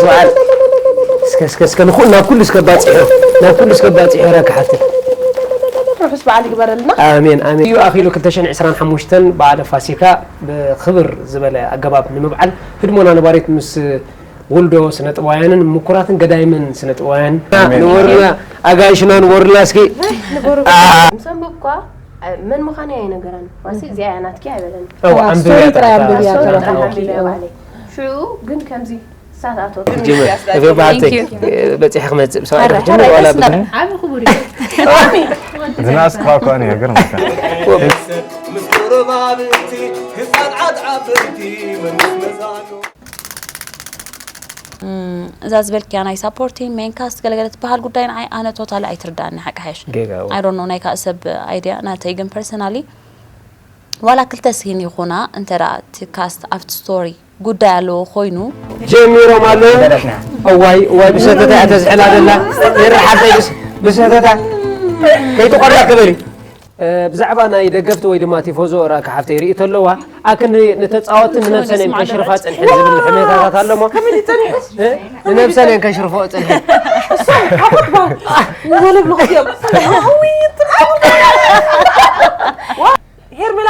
በዓል እስከ እስከ እስከ ንኹ ናብ ኩሉ እስከ ባጽሑ፣ ናብ ኩሉ እስከ ባጽሑ ረካ ሓፍቲ። ርሑስ በዓል ይግበረልና። ኣሜን ኣሜን። እዩ ኣኺሉ ክልተ ሽሕን ዕስራን ሓሙሽተን በዓለ ፋሲካ ብኽብር ዝበለ ኣገባብ ንምብዓል ህድሞና ነባሪት ምስ ውልዶ ስነ ጥበባውያንን ምኩራትን ገዳይምን ስነ ጥበባውያን ንወርልና ኣጋይሽና ንወርልና እስኪ ምሰንበብኳ መን ምዃነይ ኣይነገረን። ዋሲ እዚኣ እያ ናትኪ ኣይበለን። ኣው ኣንብብያ ስቶሪ ጥራይ ጥራይ ኣንብብያ እታ ጥራይ። ስቶሪ ጥራይ። ኣንብብያ ባዕለይ። ሽዑ ግን ከምዚ ሳትኣቶ ጀመር እዞ በዓልተይ በፂሐ ክመፅእ ብሰብኣይ ክጅምር ዋላ ብ ዓቢ ክቡር እዩ። ዝናስ ኳኳ ነው ያገር ምስ ጎረባብቲ ህፃናት ዓበይቲ መንስ መዛኑ እዛ ዝበልክያ ናይ ሳፖርቲን ሜን ካስት ገለገለ ትበሃል ጉዳይ ንዓይ ኣነ ቶታሊ ኣይትርዳእኒ ሓቂ ሓሽ ጌጋ እዎ። ኣይ ዶንት ኖ ናይ ካልእ ሰብ ኣይድያ ናተይ ግን ፐርሰናሊ ዋላ ክልተ ሲን ይኹና እንተ ደኣ እቲ ካስት ኣብቲ ስቶሪ ጉዳይ ኣለዎ ኮይኑ ጀሚሮም ኣለዉ እዋይ እዋይ ብሰተታ እያ ተዝሕላ ዘላ ይርሓሰይ ብሰተታ ከይትቆርዳ ክበሊ ብዛዕባ ናይ ደገፍቲ ወይ ድማ ቲፎዞ ራካ ሓፍተይ ርእቶ ኣለዋ ኣክን ንተፃወትን ንነብሰን እየን ከሽርፋ ፅንሐን ዝብል ሕሜታታት ኣለሞ ንነብሰን እየን ከሽርፎ ፅንሐን ወለብ ንኽትኦም ሄርሜላ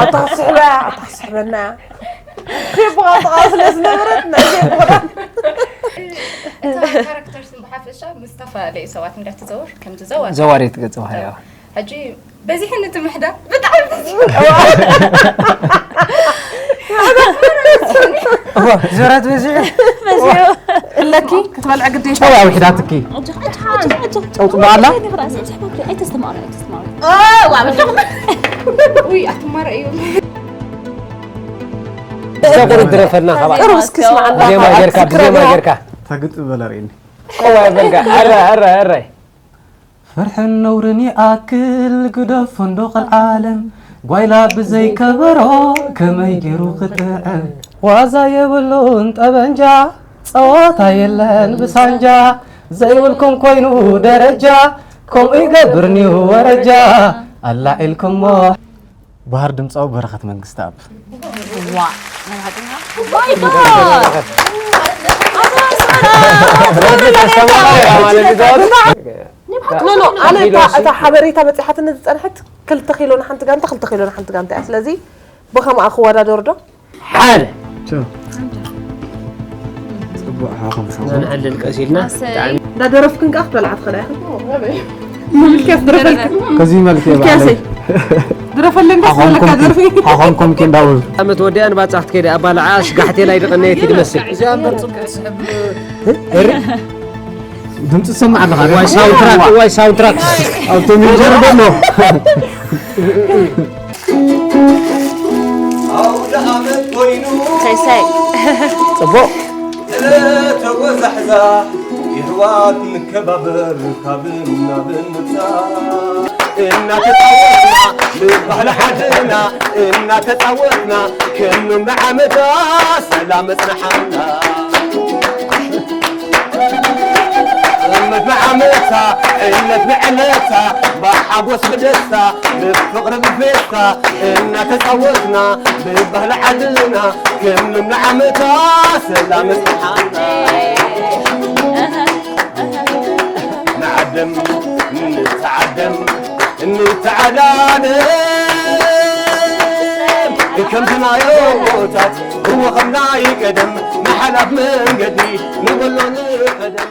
ኣታ ስሕበያ ኣታ ስሕበና ፌብቃ ጥቓ ስለ ዝነበረት ናይ ፌብቃ እታ ካራክተርስ ብሓፈሻ ምስ ዝተፈላለዩ ሰባት እንዳትዘውር ከምዚ ዘዋር ዘዋሪት ገጽ ባህርያ ሕጂ በዚሕን እቲ ምሕዳር ብጣዕሚ በዚሑ ዙረት በዚሑ እለኪ ክትበልዐ ግዴታ ሰብኣዊ ሕዳትኪ ጸውጽ በዓላ ውይ ኣትማረ እዩ እዛ ቁርብ ድረፈልና ካባ ቅርብ እስኪ ስማዓና ብዜማ ጌርካ ብዜማ ጌርካ ታግጥ በላ ርእኒ ቆዋ በልካ ኣረ ኣረ ኣረ ፍርሕን ነውርን ይኣክል ግደፎ እንዶ ቐልዓለም ጓይላ ብዘይ ከበሮ ከመይ ገይሩ ክጥዕም ዋዛ የብሉን ጠበንጃ ጸወታ የለን ብሳንጃ ዘይብልኩም ኮይኑ ደረጃ ከምኡ ይገብር ኒው ወረጃ ኣላዒልኩሞ ባህር ድምፃዊ በረኸት መንግስቲ ኣብ ዋ ናይ ሓቅኛ my god ኖ ኖ ኣነ እታ ሓበሬታ በፂሓትኒ ዝፀንሐት ክልተ ኪሎ ንሓንቲ ጋንታ ክልተ ኪሎ ንሓንቲ ጋንታ እያ ስለዚ ብኸምኣ ክወዳደሩ ዶ ሓደ ጽቡቕ ሓኹም ሰው ዘንዕልል ቀስ ኢልና ብጣዕሚ እንዳደረፍክን ከዓ ክትበልዓ ትኽእላ ኢኽን ምልክያስ ድረፈልክን ከዚ መልክ ምልክያሰይ ድረፈለን ደስ በለካ ደርፊ ሓኾምኩም ኪ እንዳውል ዓመት ወዲኣን ባጻ ክትከይደ ኣባልዓ ስጋሕቴ ላይ ድቕነየት ይድመስል ድምፂ ትሰማዕ ኣለኻ ዋይ ሳውንትራክ ዋይ ሳውንትራክ ኣብቶም ይንጀሩ ደሎ ኣውደ ዓመት ኮይኑ ሰይሰይ ጽቡቕ ተጎዛሕዛ ይሕዋት ንከባበር ካብ ናብን ምብዛ እናተፃወትና ብባህሊ ዓድና እናተፃወትና ከኑም ንዓመታ ሰላም መፅንሓና ዓመት ንዓመታ ዕለት ንዕለታ ብሓጎስ ብደስታ ብፍቕሪ ብፌስታ እናተፃወትና ብባህሊ ዓድና ከኑም ንዓመታ ሰላም መፅንሓና ንዓደም ንተዓደም ንተዓዳደም ከምቲ ናይ ኣቦታት እወ ከም ናይ ቀደም ንሓላፍ መንገዲ ንበሎ ንቐደም